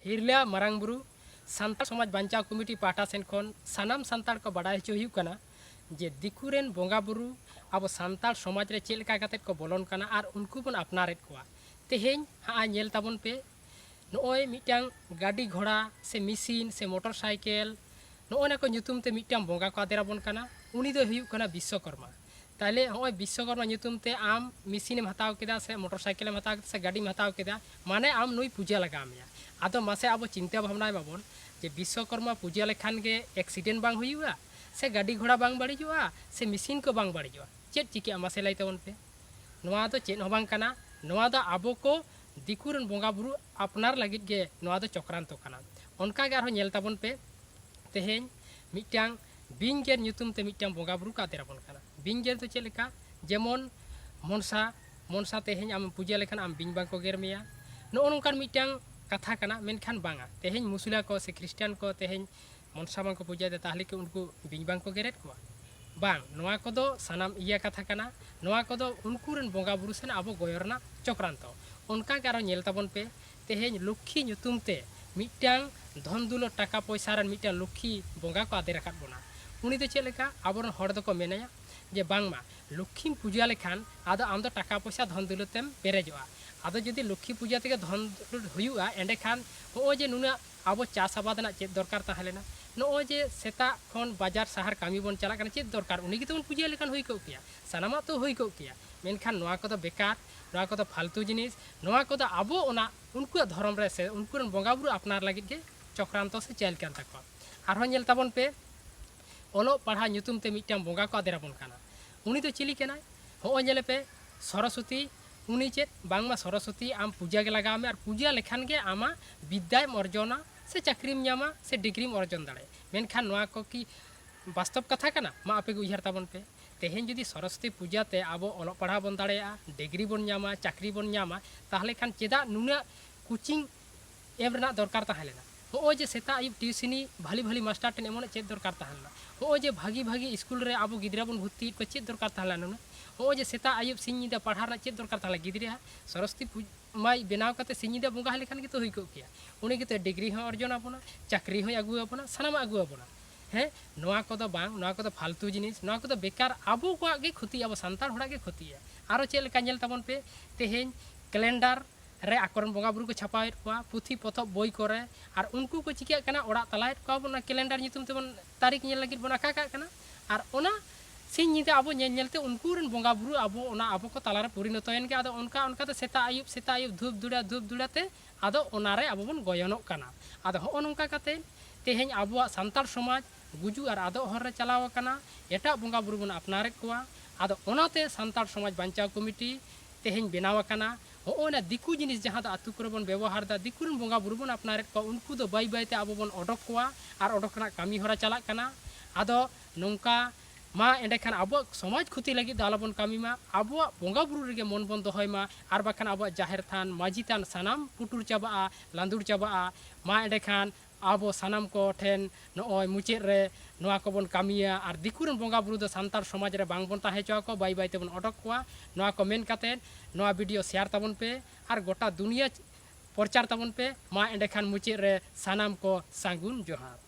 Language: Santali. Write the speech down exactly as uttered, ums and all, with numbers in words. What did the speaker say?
ᱦᱤᱨᱞᱟᱹ ᱢᱟᱨᱟᱝ ᱵᱩᱨᱩ ᱥᱟᱱᱛᱟᱲ ᱥᱚᱢᱟᱡᱽ ᱵᱟᱧᱪᱟᱣ ᱠᱚᱢᱤᱴᱤ ᱯᱟᱦᱴᱟ ᱥᱮᱱ ᱠᱷᱚᱱ ᱥᱟᱱᱟᱢ ᱥᱟᱱᱛᱟᱲ ᱠᱚ ᱵᱟᱰᱟᱭ ᱦᱚᱪᱚ ᱦᱩᱭᱩᱜ ᱠᱟᱱᱟ ᱡᱮ ᱫᱤᱠᱩ ᱨᱮᱱ ᱵᱚᱸᱜᱟ ᱵᱩᱨᱩ ᱟᱵᱚ ᱥᱟᱱᱛᱟᱲ ᱥᱚᱢᱟᱡᱽ ᱨᱮ ᱪᱮᱫ ᱞᱮᱠᱟ ᱠᱟᱛᱮᱫ ᱠᱚ ᱵᱚᱞᱚᱱ ᱠᱟᱱᱟ ᱟᱨ ᱩᱱᱠᱩ ᱵᱚᱱ ᱟᱯᱱᱟᱨᱮᱫ ᱠᱚᱣᱟ᱾ ᱛᱮᱦᱮᱧ ᱦᱟᱸᱜ ᱧᱮᱞ ᱛᱟᱵᱚᱱ ᱯᱮ, ᱱᱚᱜᱼᱚᱭ ᱢᱤᱫᱴᱟᱝ ᱜᱟᱹᱰᱤ ᱜᱷᱚᱲᱟ ᱥᱮ ᱢᱮᱥᱤᱱ ᱥᱮ ᱢᱚᱴᱚᱨ ᱥᱟᱭᱠᱮᱞ, ᱱᱚᱜᱼᱚ ᱱᱟ ᱠᱚ ᱧᱩᱛᱩᱢ ᱛᱮ ᱢᱤᱫᱴᱟᱝ ᱵᱚᱸᱜᱟ ᱠᱚ ᱟᱫᱮᱨ ᱟᱵᱚᱱ ᱠᱟᱱᱟ, ᱩᱱᱤ ᱫᱚᱭ ᱦᱩᱭᱩᱜ ᱠᱟᱱᱟ ᱵᱤᱥᱥᱚᱠᱚᱨᱢᱟ᱾ ᱛᱟᱦᱞᱮ ᱦᱚᱸᱜᱼᱚᱭ ᱵᱤᱥᱥᱚᱠᱚᱨᱢᱟ ᱧᱩᱛᱩᱢ ᱛᱮ ᱟᱢ ᱢᱮᱥᱤᱱᱮᱢ ᱦᱟᱛᱟᱣ ᱠᱮᱫᱟ ᱥᱮ ᱢᱚᱴᱚᱨ ᱥᱟᱭᱠᱮᱞᱮᱢ ᱦᱟᱛᱟᱣ ᱠᱮᱫᱟ ᱥᱮ ᱜᱟᱹᱰᱤᱢ ᱦᱟᱛᱟᱣ ᱠᱮᱫᱟ, ᱢᱟᱱᱮ ᱟᱢ ᱱᱩᱭ ᱯᱩᱡᱟᱹ ᱞᱟᱜᱟᱣ ᱢᱮᱭᱟ᱾ ᱟᱫᱚ ᱢᱟᱥᱮ ᱟᱵᱚ ᱪᱤᱱᱛᱟᱹ ᱵᱷᱟᱵᱽᱱᱟᱭ ᱢᱟᱵᱚᱱ ᱡᱮ ᱵᱤᱥᱥᱚᱠᱚᱨᱢᱟ ᱯᱩᱡᱟᱹ ᱞᱮᱠᱷᱟᱱ ᱜᱮ ᱮᱠᱥᱤᱰᱮᱱᱴ ᱵᱟᱝ ᱦᱩᱭᱩᱜᱼᱟ, ᱥᱮ ᱜᱟᱹᱰᱤ ᱜᱷᱚᱲᱟ ᱵᱟᱝ ᱵᱟᱹᱲᱤᱡᱚᱜᱼᱟ, ᱥᱮ ᱢᱮᱥᱤᱱ ᱠᱚ ᱵᱟᱝ ᱵᱟᱹᱲᱤᱡᱚᱜᱼᱟ? ᱪᱮᱫ ᱪᱤᱠᱟᱹᱜᱼᱟ ᱢᱟᱥᱮ ᱞᱟᱹᱭ ᱛᱟᱵᱚᱱ ᱯᱮ? ᱱᱚᱣᱟ ᱫᱚ ᱪᱮᱫ ᱦᱚᱸ ᱵᱟᱝ ᱠᱟᱱᱟ, ᱱᱚᱣᱟ ᱫᱚ ᱟᱵᱚ ᱠᱚ ᱫᱤᱠᱩ ᱨᱮᱱ ᱵᱚᱸᱜᱟ ᱵᱩᱨᱩ ᱟᱯᱱᱟᱨ ᱞᱟᱹᱜᱤᱫ ᱜᱮ ᱱᱚᱣᱟ ᱫᱚ ᱪᱚᱠᱨᱟᱱᱛᱚ ᱠᱟᱱᱟ᱾ ᱚᱱᱠᱟ ᱜᱮ ᱟᱨᱦᱚᱸ ᱧᱮᱞ ᱛᱟᱵᱚᱱ ᱯᱮ, ᱛᱮᱦᱮᱧ ᱢᱤᱫᱴᱟᱝ ᱵᱤᱧ ᱜᱮᱨ ᱧᱩᱛᱩᱢ ᱛᱮ ᱢᱤᱫᱴᱟᱝ ᱵᱚᱸᱜᱟ ᱵᱩᱨᱩ ᱠᱚ ᱟᱫᱮᱨ ᱟᱵᱚᱱ ᱠᱟᱱᱟ᱾ ᱵᱤᱧ ᱜᱮᱨ ᱫᱚ ᱪᱮᱫ ᱞᱮᱠᱟ? ᱡᱮᱢᱚᱱ ᱢᱚᱱᱥᱟ, ᱢᱚᱱᱥᱟ ᱛᱮᱦᱮᱧ ᱟᱢ ᱯᱩᱡᱟᱹ ᱞᱮᱠᱷᱟᱱ ᱟᱢ ᱵᱤᱧ ᱵᱟᱝ ᱠᱚ ᱜᱮᱨ ᱢᱮᱭᱟ, ᱱᱚᱜᱼᱚ ᱱᱚᱝᱠᱟᱱ ᱢᱤᱫᱴᱟᱝ ᱠᱟᱛᱷᱟ ᱠᱟᱱᱟ᱾ ᱢᱮᱱᱠᱷᱟᱱ ᱵᱟᱝᱟ, ᱛᱮᱦᱮᱧ ᱢᱩᱥᱞᱟᱹ ᱠᱚ ᱥᱮ ᱠᱷᱨᱤᱥᱴᱟᱱ ᱠᱚ ᱛᱮᱦᱮᱧ ᱢᱚᱱᱥᱟ ᱵᱟᱝ ᱠᱚ ᱯᱩᱡᱟᱹᱭᱮᱫᱟ, ᱛᱟᱦᱞᱮ ᱠᱤ ᱩᱱᱠᱩ ᱵᱤᱧ ᱵᱟᱝ ᱠᱚ ᱜᱮᱨᱮᱫ ᱠᱚᱣᱟ? ᱵᱟᱝ, ᱱᱚᱣᱟ ᱠᱚᱫᱚ ᱥᱟᱱᱟᱢ ᱤᱭᱟᱹ ᱠᱟᱛᱷᱟ ᱠᱟᱱᱟ᱾ ᱱᱚᱣᱟ ᱠᱚᱫᱚ ᱩᱱᱠᱩ ᱨᱮᱱ ᱵᱚᱸᱜᱟ ᱵᱩᱨᱩ ᱥᱮᱱ ᱟᱵᱚ ᱜᱚᱭᱚ ᱨᱮᱱᱟᱜ ᱪᱚᱠᱨᱟᱱᱛᱚ᱾ ᱚᱱᱠᱟ ᱜᱮ ᱟᱨᱦᱚᱸ ᱧᱮᱞ ᱛᱟᱵᱚᱱ ᱯᱮ, ᱛᱮᱦᱮᱧ ᱞᱚᱠᱠᱷᱤ ᱧᱩᱛᱩᱢ ᱛᱮ ᱢᱤᱫᱴᱟᱝ ᱫᱷᱚᱱ ᱫᱩᱞᱟᱹᱲ ᱴᱟᱠᱟ ᱯᱚᱭᱥᱟ ᱨᱮᱱ ᱢᱤᱫᱴᱟᱝ ᱞᱚᱠᱠᱷᱤ ᱵᱚᱸᱜᱟ ᱠᱚ ᱟᱫᱮᱨ ᱟᱠᱟᱫ ᱵᱚᱱᱟ᱾ ᱩᱱᱤ ᱫᱚ ᱪᱮᱫ ᱞᱮᱠᱟ? ᱟᱵᱚᱨᱮᱱ ᱦᱚᱲ ᱫᱚᱠᱚ ᱢᱮᱱᱟᱭᱟ ᱡᱮ ᱵᱟᱝᱢᱟ ᱞᱚᱠᱠᱷᱤᱢ ᱯᱩᱡᱟᱹ ᱞᱮᱠᱷᱟᱱ ᱟᱫᱚ ᱟᱢ ᱫᱚ ᱴᱟᱠᱟ ᱯᱚᱭᱥᱟ ᱫᱷᱚᱱ ᱫᱩᱞᱟᱹᱲ ᱛᱮᱢ ᱯᱮᱨᱮᱡᱚᱜᱼᱟ᱾ ᱟᱫᱚ ᱡᱩᱫᱤ ᱞᱚᱠᱠᱷᱤ ᱯᱩᱡᱟᱹ ᱛᱮᱜᱮ ᱫᱷᱚᱱ ᱫᱩᱞᱟᱹᱲ ᱦᱩᱭᱩᱜᱼᱟ, ᱮᱸᱰᱮᱠᱷᱟᱱ ᱱᱚᱜᱼᱚᱭ ᱡᱮ ᱱᱩᱱᱟᱹᱜ ᱟᱵᱚ ᱪᱟᱥ ᱟᱵᱟᱫ ᱨᱮᱱᱟᱜ ᱪᱮᱫ ᱫᱚᱨᱠᱟᱨ ᱛᱟᱦᱮᱸ ᱞᱮᱱᱟ? ᱱᱚᱜᱼᱚᱭ ᱡᱮ ᱥᱮᱛᱟᱜ ᱠᱷᱚᱱ ᱵᱟᱡᱟᱨ ᱥᱟᱦᱟᱨ ᱠᱟᱹᱢᱤ ᱵᱚᱱ ᱪᱟᱞᱟᱜ ᱠᱟᱱᱟ, ᱪᱮᱫ ᱫᱚᱨᱠᱟᱨ? ᱩᱱᱤ ᱜᱮᱛᱚ ᱵᱚᱱ ᱯᱩᱡᱟᱹ ᱞᱮᱠᱷᱟᱱ ᱦᱩᱭ ᱠᱚᱜ ᱠᱮᱭᱟ, ᱥᱟᱱᱟᱢᱟᱜ ᱛᱚ ᱦᱩᱭ ᱠᱚᱜ ᱠᱮᱭᱟ᱾ ᱢᱮᱱᱠᱷᱟᱱ ᱱᱚᱣᱟ ᱠᱚᱫᱚ ᱵᱮᱠᱟᱨ, ᱱᱚᱣᱟ ᱠᱚᱫᱚ ᱯᱷᱟᱞᱛᱩ ᱡᱤᱱᱤᱥ᱾ ᱱᱚᱣᱟ ᱠᱚᱫᱚ ᱟᱵᱚ ᱚᱱᱟ ᱩᱱᱠᱩᱣᱟᱜ ᱫᱷᱚᱨᱚᱢ ᱨᱮ ᱥᱮ ᱩᱱᱠᱩ ᱨᱮᱱ ᱵᱚᱸᱜᱟ ᱵᱩᱨᱩ ᱟᱯᱱᱟᱨ ᱞᱟᱹᱜᱤᱫ ᱜᱮ ᱪᱚᱠᱨᱟᱱᱛᱚ ᱥᱮ ᱪᱟᱹᱞ ᱠᱟᱱ ᱛᱟᱠᱚᱣᱟ᱾ ᱟᱨᱦᱚᱸ ᱧᱮᱞ ᱛᱟᱵᱚᱱ ᱯᱮ, ᱚᱞᱚᱜ ᱯᱟᱲᱦᱟᱣ ᱧᱩᱛᱩᱢ ᱛᱮ ᱢᱤᱫᱴᱟᱝ ᱵᱚᱸᱜᱟ ᱠᱚ ᱟᱫᱮᱨ ᱟᱵᱚᱱ ᱠᱟᱱᱟ᱾ ᱩᱱᱤ ᱫᱚ ᱪᱤᱞᱤ ᱠᱟᱱᱟᱭ? ᱦᱚᱸᱜᱼᱚᱭ ᱧᱮᱞᱮ ᱯᱮ, ᱥᱚᱨᱚᱥᱚᱛᱤ᱾ ᱩᱱᱤ ᱪᱮᱫ? ᱵᱟᱝᱢᱟ ᱥᱚᱨᱚᱥᱚᱛᱤ ᱟᱢ ᱯᱩᱡᱟᱹ ᱜᱮ ᱞᱟᱜᱟᱣ ᱢᱮ, ᱟᱨ ᱯᱩᱡᱟᱹ ᱞᱮᱠᱷᱟᱱ ᱜᱮ ᱟᱢᱟᱜ ᱵᱤᱫᱽᱫᱟᱭᱮᱢ ᱚᱨᱡᱚᱱᱟ ᱥᱮ ᱪᱟᱹᱠᱨᱤᱢ ᱧᱟᱢᱟ ᱥᱮ ᱰᱤᱜᱽᱨᱤᱢ ᱚᱨᱡᱚᱱ ᱫᱟᱲᱮᱭᱟᱜᱼᱟ᱾ ᱢᱮᱱᱠᱷᱟᱱ ᱱᱚᱣᱟ ᱠᱚ ᱠᱤ ᱵᱟᱥᱛᱚᱵ ᱠᱟᱛᱷᱟ ᱠᱟᱱᱟ? ᱢᱟ ᱟᱯᱮ ᱜᱮ ᱩᱭᱦᱟᱹᱨ ᱛᱟᱵᱚᱱ ᱯᱮ᱾ ᱛᱮᱦᱮᱧ ᱡᱩᱫᱤ ᱥᱚᱨᱚᱥᱚᱛᱤ ᱯᱩᱡᱟᱹ ᱛᱮ ᱟᱵᱚ ᱚᱞᱚᱜ ᱯᱟᱲᱦᱟᱣ ᱵᱚᱱ ᱫᱟᱲᱮᱭᱟᱜᱼᱟ, ᱰᱤᱜᱽᱨᱤ ᱵᱚᱱ ᱧᱟᱢᱟ, ᱪᱟᱹᱠᱨᱤ ᱵᱚᱱ ᱧᱟᱢᱟ, ᱛᱟᱦᱚᱞᱮ ᱠᱷᱟᱱ ᱪᱮᱫᱟᱜ ᱱᱩᱱᱟᱹᱜ ᱠᱳᱪᱤᱝ ᱮᱢ ᱨᱮᱱᱟᱜ ᱫᱚᱨᱠᱟᱨ ᱛᱟᱦᱮᱸ ᱞᱮᱱᱟ? ᱦᱚᱸᱜᱼᱚᱭ ᱡᱮ ᱥᱮᱛᱟᱜ ᱟᱹᱭᱩᱵ ᱴᱤᱭᱩᱥᱤᱱᱤ ᱵᱷᱟᱞᱤ ᱵᱷᱟᱞᱤ ᱢᱟᱥᱴᱟᱨ ᱴᱷᱮᱱ ᱮᱢᱚᱜ ᱨᱮᱱᱟᱜ ᱪᱮᱫ ᱫᱚᱨᱠᱟᱨ ᱛᱟᱦᱮᱸ ᱞᱮᱱᱟ? ᱦᱚᱸᱜᱼᱚᱭ ᱡᱮ ᱵᱷᱟᱜᱤ ᱵᱷᱟᱜᱤ ᱤᱥᱠᱩᱞ ᱨᱮ ᱟᱵᱚ ᱜᱤᱫᱽᱨᱟᱹ ᱵᱚᱱ ᱵᱷᱚᱨᱛᱤᱭᱮᱫ ᱠᱚᱣᱟ, ᱪᱮᱫ ᱫᱚᱨᱠᱟᱨ ᱛᱟᱦᱮᱸ ᱞᱮᱱᱟ ᱱᱩᱱᱟᱹᱜ? ᱦᱚᱸᱜᱼᱚᱭ ᱡᱮ ᱥᱮᱛᱟᱜ ᱟᱹᱭᱩᱵ ᱥᱤᱧ ᱧᱤᱫᱟᱹ ᱯᱟᱲᱦᱟᱣ ᱨᱮᱱᱟᱜ ᱪᱮᱫ ᱫᱚᱨᱠᱟᱨ ᱛᱟᱦᱮᱸ ᱞᱮᱱᱟ? ᱜᱤᱫᱽᱨᱟᱹ ᱥᱚᱨᱚᱥᱚᱛᱤ ᱯᱩᱡ-, ᱢᱟᱭ ᱵᱮᱱᱟᱣ ᱠᱟᱛᱮ ᱥᱤᱧ ᱧᱤᱫᱟᱹ ᱵᱚᱸᱜᱟ ᱦᱩᱭ ᱞᱮᱠᱷᱟᱱ ᱜᱮᱛᱚ ᱦᱩᱭ ᱠᱚᱜ ᱠᱮᱭᱟ᱾ ᱩᱱᱤ ᱜᱮᱛᱚ ᱰᱤᱜᱽᱨᱤ ᱦᱚᱸ ᱚᱨᱡᱚᱱ ᱟᱵᱚᱱᱟ, ᱪᱟᱹᱠᱨᱤ ᱦᱚᱸᱭ ᱟᱹᱜᱩ ᱟᱵᱚᱱᱟ, ᱥᱟᱱᱟᱢᱟᱜ ᱟᱹᱜᱩ ᱟᱵᱚᱱᱟ᱾ ᱦᱮᱸ, ᱱᱚᱣᱟ ᱠᱚᱫᱚ ᱵᱟᱝ, ᱱᱚᱣᱟ ᱠᱚᱫᱚ ᱯᱷᱟᱞᱛᱩ ᱡᱤᱱᱤᱥ, ᱱᱚᱣᱟ ᱠᱚᱫᱚ ᱵᱮᱠᱟᱨ, ᱟᱵᱚ ᱠᱚᱣᱟᱜ ᱜᱮ ᱠᱷᱚᱛᱤ, ᱟᱵᱚ ᱥᱟᱱᱛᱟᱲ ᱦᱚᱲᱟᱜ ᱜᱮ ᱠᱷᱚᱛᱤᱭᱟ᱾ ᱟᱨᱚ ᱪᱮᱫ ᱞᱮᱠᱟ ᱧᱮᱞ ᱛᱟᱵᱚᱱ ᱯᱮ, ᱛᱮᱦᱮᱧ ᱠᱮᱞᱮᱱᱰᱟᱨ ᱨᱮ ᱟᱠᱚᱨᱮᱱ ᱵᱚᱸᱜᱟ ᱵᱩᱨᱩ ᱠᱚ ᱪᱷᱟᱯᱟᱣᱮᱫ ᱠᱚᱣᱟ, ᱯᱩᱛᱷᱤ ᱯᱚᱛᱚᱵ ᱵᱳᱭ ᱠᱚᱨᱮ, ᱟᱨ ᱩᱱᱠᱩ ᱠᱚ ᱪᱤᱠᱟᱹᱜ ᱠᱟᱱᱟ, ᱚᱲᱟᱜ ᱛᱟᱞᱟᱭᱮᱫ ᱠᱚᱣᱟ ᱵᱚᱱ, ᱚᱱᱟ ᱠᱮᱞᱮᱱᱰᱟᱨ ᱧᱩᱛᱩᱢ ᱛᱮᱵᱚᱱ ᱛᱟᱹᱨᱤᱠᱷ ᱧᱮᱞ ᱞᱟᱹᱜᱤᱫ ᱵᱚᱱ ᱟᱠᱟ ᱠᱟᱜ ᱠᱟᱱᱟ᱾ ᱟᱨ ᱚᱱᱟ ᱥᱤᱧ ᱧᱤᱫᱟᱹ ᱟᱵᱚ ᱧᱮᱞ ᱧᱮᱞ ᱛᱮ ᱩᱱᱠᱩ ᱨᱮᱱ ᱵᱚᱸᱜᱟ ᱵᱩᱨᱩ ᱟᱵᱚ, ᱚᱱᱟ ᱟᱵᱚ ᱠᱚ ᱛᱟᱞᱟᱨᱮ ᱯᱚᱨᱤᱱᱚᱛᱚᱭᱮᱱ ᱜᱮ᱾ ᱟᱫᱚ ᱚᱱᱠᱟ ᱚᱱᱠᱟ ᱛᱮ ᱥᱮᱛᱟᱜ ᱟᱹᱭᱩᱵ, ᱥᱮᱛᱟᱜ ᱟᱹᱭᱩᱵ ᱫᱷᱩᱯ ᱫᱷᱩᱲᱟ, ᱫᱷᱩᱯ ᱫᱷᱩᱲᱟ ᱛᱮ ᱟᱫᱚ ᱚᱱᱟᱨᱮ ᱟᱵᱚ ᱵᱚᱱ ᱜᱚᱭᱚᱱᱚᱜ ᱠᱟᱱᱟ᱾ ᱟᱫᱚ ᱦᱚᱸᱜᱼᱚ ᱱᱚᱝᱠᱟ ᱠᱟᱛᱮ ᱛᱮᱦᱮᱧ ᱟᱵᱚᱣᱟᱜ ᱥᱟᱱᱛᱟᱲ ᱥᱚᱢᱟᱡᱽ ᱜᱩᱡᱩᱜ ᱟᱨ ᱟᱫᱚᱜ ᱦᱚᱨ ᱨᱮ ᱪᱟᱞᱟᱣ ᱟᱠᱟᱱᱟ᱾ ᱮᱴᱟᱜ ᱵᱚᱸᱜᱟ ᱵᱩᱨᱩ ᱵᱚᱱ ᱟᱯᱱᱟᱨᱮᱫ ᱠᱚᱣᱟ᱾ ᱟᱫᱚ ᱚᱱᱟᱛᱮ ᱥᱟᱱᱛᱟᱲ ᱥᱚᱢᱟᱡᱽ ᱵᱟᱧᱪᱟᱣ ᱠᱚᱢᱤᱴᱤ ᱛᱮᱦᱮᱧ ᱵᱮᱱᱟᱣ ᱟᱠᱟᱱᱟ᱾ ᱦᱚᱸᱜᱼᱚ ᱱᱟ ᱫᱤᱠᱩ ᱡᱤᱱᱤᱥ ᱡᱟᱦᱟᱸ ᱫᱚ ᱟᱛᱳ ᱠᱚᱨᱮ ᱵᱚᱱ ᱵᱮᱵᱚᱦᱟᱨ ᱮᱫᱟ, ᱫᱤᱠᱩ ᱨᱮᱱ ᱵᱚᱸᱜᱟ ᱵᱩᱨᱩ ᱵᱚᱱ ᱟᱯᱱᱟᱨᱮᱫ ᱠᱚᱣᱟ, ᱩᱱᱠᱩ ᱫᱚ ᱵᱟᱹᱭ ᱵᱟᱹᱭ ᱛᱮ ᱟᱵᱚ ᱵᱚᱱ ᱚᱰᱚᱠ ᱠᱚᱣᱟ ᱟᱨ ᱚᱰᱚᱠ ᱨᱮᱱᱟᱜ ᱠᱟᱹᱢᱤ ᱦᱚᱨᱟ ᱪᱟᱞᱟᱜ ᱠᱟᱱᱟ᱾ ᱟᱫᱚ ᱱᱚᱝᱠᱟ ᱢᱟ ᱮᱸᱰᱮᱠᱷᱟᱱ ᱟᱵᱚᱣᱟᱜ ᱥᱚᱢᱟᱡᱽ ᱠᱷᱚᱛᱤ ᱞᱟᱹᱜᱤᱫ ᱫᱚ ᱟᱞᱚᱵᱚᱱ ᱠᱟᱹᱢᱤ ᱢᱟ, ᱟᱵᱚᱣᱟᱜ ᱵᱚᱸᱜᱟ ᱵᱩᱨᱩ ᱨᱮᱜᱮ ᱢᱚᱱ ᱵᱚᱱ ᱫᱚᱦᱚᱭ ᱢᱟ, ᱟᱨ ᱵᱟᱠᱷᱟᱱ ᱟᱵᱚᱣᱟᱜ ᱡᱟᱦᱮᱨ ᱛᱷᱟᱱ, ᱢᱟᱹᱡᱷᱤ ᱛᱷᱟᱱ ᱥᱟᱱᱟᱢ ᱯᱩᱴᱩᱨ ᱪᱟᱵᱟᱜᱼᱟ, ᱞᱟᱸᱫᱩᱲ ᱪᱟᱵᱟᱜᱼᱟ᱾ ᱢᱟ ᱮᱸᱰᱮᱠᱷᱟᱱ ᱟᱵᱚ ᱥᱟᱱᱟᱢ ᱠᱚ ᱴᱷᱮᱱ ᱱᱚᱜᱼᱚᱭ ᱢᱩᱪᱟᱹᱫ ᱨᱮ ᱱᱚᱣᱟ ᱠᱚᱵᱚᱱ ᱠᱟᱹᱢᱤᱭᱟ, ᱟᱨ ᱫᱤᱠᱩ ᱨᱮᱱ ᱵᱚᱸᱜᱟ ᱵᱩᱨᱩ ᱫᱚ ᱥᱟᱱᱛᱟᱲ ᱥᱚᱢᱟᱡᱽ ᱨᱮ ᱵᱟᱝ ᱵᱚᱱ ᱛᱟᱦᱮᱸ ᱦᱚᱪᱚ ᱟᱠᱚᱣᱟ, ᱵᱟᱹᱭ ᱵᱟᱹᱭ ᱛᱮᱵᱚᱱ ᱚᱰᱚᱠ ᱠᱚᱣᱟ᱾ ᱱᱚᱣᱟ ᱠᱚ ᱢᱮᱱ ᱠᱟᱛᱮᱫ ᱱᱚᱣᱟ ᱵᱷᱤᱰᱤᱭᱳ ᱥᱮᱭᱟᱨ ᱛᱟᱵᱚᱱ ᱯᱮ ᱟᱨ ᱜᱚᱴᱟ ᱫᱩᱱᱤᱭᱟᱹ ᱯᱨᱚᱪᱟᱨ ᱛᱟᱵᱚᱱ ᱯᱮ᱾ ᱢᱟ ᱮᱸᱰᱮᱠᱷᱟᱱ ᱢᱩᱪᱟᱹᱫ ᱨᱮ ᱥᱟᱱᱟᱢ ᱠᱚ ᱥᱟᱹᱜᱩᱱ ᱡᱚᱦᱟᱨ᱾